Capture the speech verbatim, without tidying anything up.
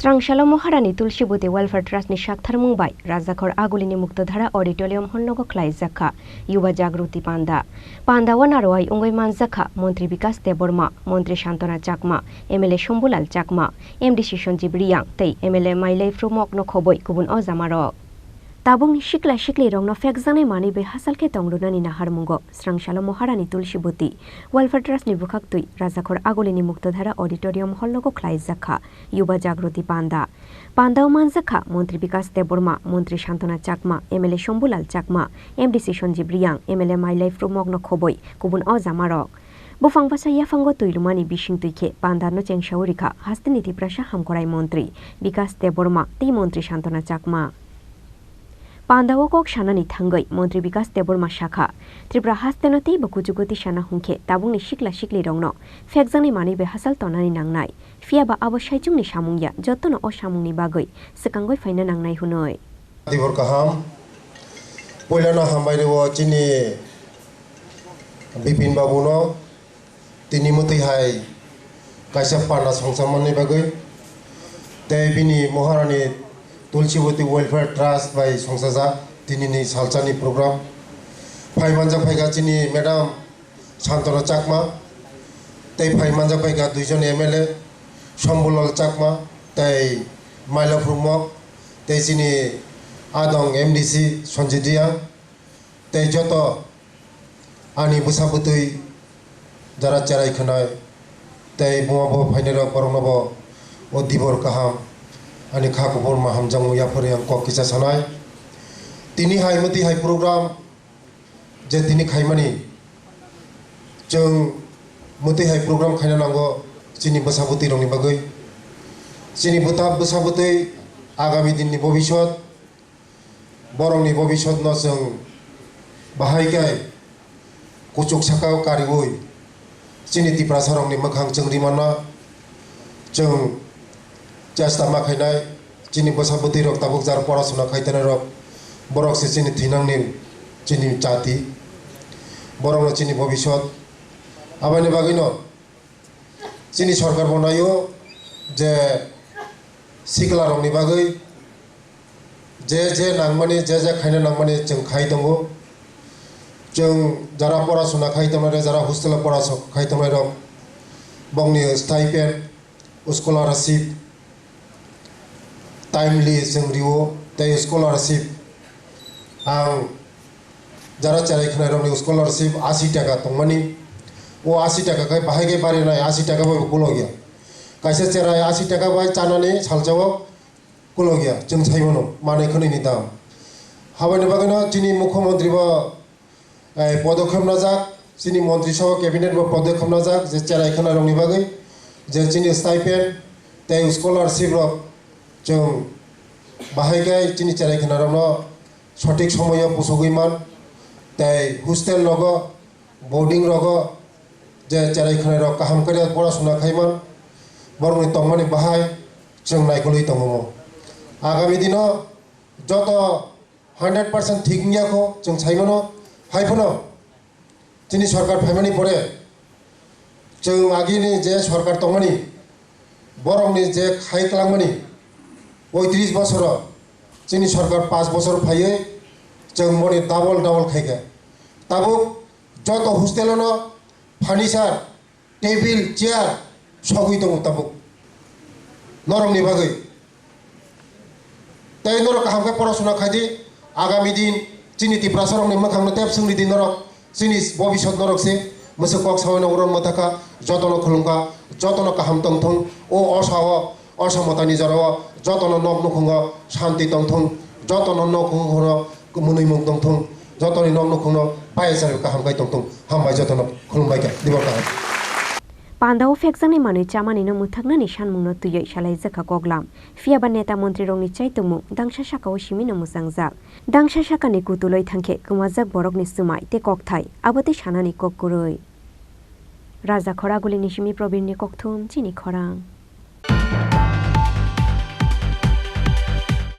Srangsalo Maharani Tulsiboti Welfare Trust ni saktharmung bai Rajakhor Agulini Muktodhara Auditorium hall nogo khlaijak kha Yuba Jagruti Panda. Panda o narwai wngwi manjak kha Montri Bikas Debbarma, Montri Santona Chakma, M L A Shambhulal Chakma, M D C Sanjib Reang tei M L A Mailai Phrumok no khobwi kubun ojamarok. Tabukni sikla siklirokno phekjaknai manwi bai hachal khe tongrwnani naharmungo Srangsalo Maharani Tulsiboti Welfare Trust ni bwkhaktwi Rajakhor Agulini Muktodhara Auditorium hall nogo khlaijak kha Yuba Jagruti Panda. Panda o manjak kha Montri Bikas Debbarma, Montri Santona Chakma, M L A Shambhulal Chakma, M D C Sanjib Reang, M L A Mailai Phrumok no khobwi kubun ojamarok. Buphang bwsa yaphango twi lumani bising twi khe panda no chengsaui rikha hasteni Tiprasa Hamkrai Montri Bikas Debbarma tei Montri Santona Chakma. Panda o kok sanani thangwi Montri Bikas Debbarma sakha, Tripura hasteno teibo kuchugo tisana hwnkhe tabukni sikla siklirokno phekjaknai manwi bai hachal tonani nangnai. Phiya ba abo saichungni samung ya, jotono o samungni bagwi swkangwi phaina nangnai hwnwi. Dibor kaham. Puilano hambai rwo chini Bipin babuno. Tini mwtwi hai kaisa panda songchammani bagwi tei bini Maharani Tulsiboti Welfare Trust bai songsajak tinini salsani program. Phai manjak phaikha chini Madam Santona Chakma tei phai manjak phaikha duijon M L A Shambhulal Chakma tei Maila Phrumok tei chini adong M D C Sanjib Reang tei joto ani bwsa bwtwi jara cherai khwnai tei buma bo phainairok boroknobo o dibor kaham ani kha kubur ma hamjakmung yaphari ang kok kisa sanai. Tini hai mwtwi hai program je tini khaimani chwng mwtwi hai program khaina nango chini bwsa bwtwi rokni bagwi. Chini bwta bwsa bwtwi agami dinni bobiswt Borokni bobiswtno chwng bahai khe kuchuk sakao kariui chini Tiprasarokni mwkhang chwng rimano chwng chesta ma khainai. Chini bwsa bwtwirok tabuk jar porasona khai tanairok, borok se chini thinangni chini jati, borokno chini bobiswt. Aboni bagwino chini sorkar bo naio je siklarokni bagwi je je nangmani, je je khaina nangmani chwng khai tongo. Chwng jara porasona khai tongnai, jara hostel o porasok khai tongnai rok, bongni stipend, scholarship, timely chwng rio, tei scholarship ang jara cherai khwnairokni scholarship asi taka tongmani. O asi taka khai bahai khe barinai, asi taka bai bo kolokya. Kaisa cherai asi taka bai chanani salsao kolokya, chwng saimano manwi khwnwini dam. Habaini bagwino chini mukhyamantri bo eh, podokhep najak, chini montri sabha cabinet bo podokhep najak, je cherai khwnarokni bagwi, je chini stipend tei scholarship rok chwng bahai khe chini cherai khwnarokno sothik somoyo pusugwi man, tei hostel rogo, boarding rogo je cherai khwnairok kaham khe porasona khai man, borokni tongmani bahai chwng naikolwi tongo. Agami dino joto hundred percent thik wngya kho, chwng sai mano. Hai phano chini sorkar phaimani pore chwng agini je sorkar tongmani, borokni je khai kwlangmani, poitris bosoro chini sorkar panch bosor phaiwi chwng boni double double khaikha. Tabuk joto hostel-o no furniture, table, chair sogwi tongo tabuk norokni bagwi. Tei norok kaham khe porasona khai di, agami din chini Tiprasarokni mwkhangno tep swngri di norok, chini bobiswt norok se mwswk kok saui no uron mwthakha, jotono khulumkha, jotono kaham tongthung, o osa o, osa mwtaini jorao jotono nok nukhungo shanti tongthung, jotono nok nukhungo mwnwimung tongthung, jotoni nok nukhungno payasari kaham khai tongthung. Hambai jotono, khulumbai kha, dibor kaham. Panda o phekjaknai manwi chamanino mwthaknani sanmungno twiwi salaijak kha koklam. Phiyaba neta montrirokni chaitokmung dangsa sakao simino mwchangjak. Dangsa sakani kutulwi thangkhe kwmajak borokni swmai tei kokthai, abo tei sanani kok kwrwi. Raja Khoragulini simi Probirni kokthum chini khorang.